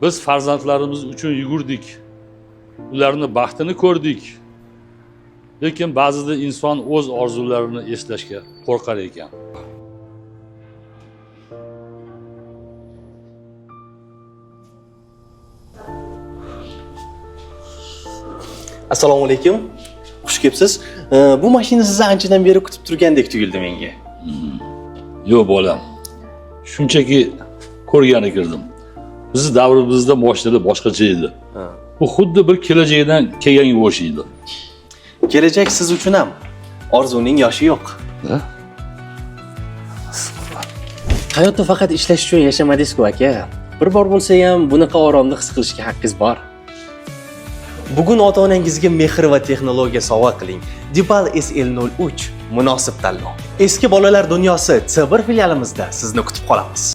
Biz farzandlarimiz uchun yugurdik. Ularni baxtini ko'rdik. Lekin ba'zida inson o'z orzularini eslashga qo'rqar ekan. Assalomu alaykum. Xush kelibsiz. Bu mashina sizni anchadan beri kutib turgandek tuyuldi menga. Yo'q bolam. Shunchaki ko'rgani kirdim. Bizni davrimizda moshinalar boshqacha edi. Bu xuddi bir kelajakdan kelganga o'xshaydi. Kelajak siz uchun ham. Orzuning yoshi yo'q. Ha? Hayotda faqat ishlash uchun yashamadingiz-ku aka. Bir bor bo'lsa ham bunaqa oromni his qilishga haqqingiz bor. Bugun ota-onangizga mehr va texnologiya sovg'a qiling. Deepal SL03 munosib tanlov. Eski bolalar dunyosi C1 filialimizda sizni kutib qolamiz.